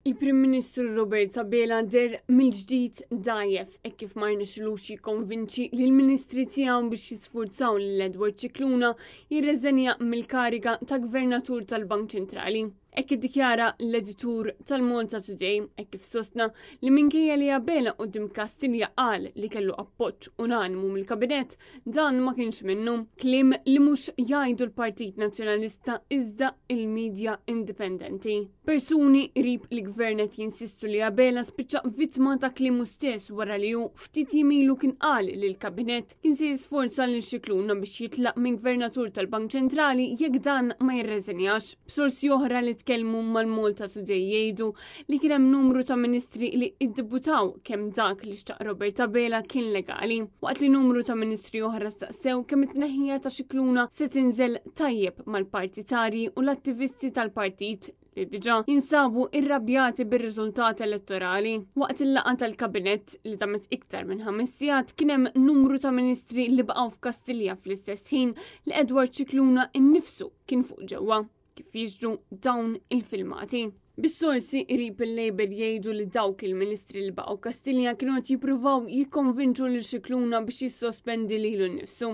Il-Prim Ministru Robert Abela deher mill-ġdid dgħajjef hekk kif ma rnexxilux jikkonvinċi lill-ministri tiegħu biex jisfurzaw lil Edward Scicluna jirreżenja mill-kariga ta' Gvernatur tal-Bank Ċentrali. Hekk iddikjara l-editur tal-Malta Today hekk kif sostna li minkejja li Abela quddiem Kastilja qal li kellu appoġġ unanimu mill-Kabinett, dan ma kienx minnu. Kliem li mhux jgħidu l-Partit Nazzjonalista iżda il-medja indipendenti. Persuni qrib il-Gvern qed jinsistu li Abela spiċċa vittma ta' kliemu stess wara li hu ftit jiem ilu kien qal li l-Kabinett kien se jisforza lil Scicluna biex jitlaq minn Gvernatur tal-Bank Ċentrali jekk dan ma jirreżenjax. B'sorsi oħra li tkellmu mal-Malta Today jgħidu li kien hemm numru ta' ministri li iddubutaw kemm dak li xtaq Robert Abela kien legali, waqt li numru ta' ministri oħra staqsew kemm it-tneħħija ta' Scicluna se tinżel tajjeb mal-partitarji u l-attivisti tal-partit li diġà jinsabu irrabjati bir-riżultat elettorali. Waqt il-laqgħa tal-Kabinett li damet iktar minn ħames sigħat kien hemm numru ta' ministri li baqgħu f'Kastilja fl-istess ħin li Edward Scicluna nnifsu kien fuq ġewwa, kif jixhdu dawn il-filmati. Bis-sorsi qrib il-Labour jgħidu li dawk il-ministri li baqgħu Kastilja kienu qed jippruvaw jikkonvinċu lil Scicluna biex jissospendi lilu nnifsu,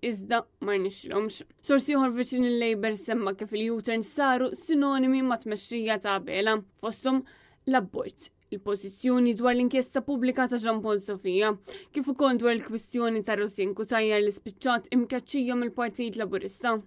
iżda ma rnexxilhomx. Sorsi ieħor viċin il-Labour semma kif il-U-turns saru sinonimi ma' tmexxija ta' Abela, fosthom l-abort, il-pożizzjoni dwar l-inkjesta pubblika ta' Jean Paul Sofia, kif ukoll dwar il-kwistjoni ta' Rosianne Cutajar li spiċċat imkeċċija mill-Partit Laburista.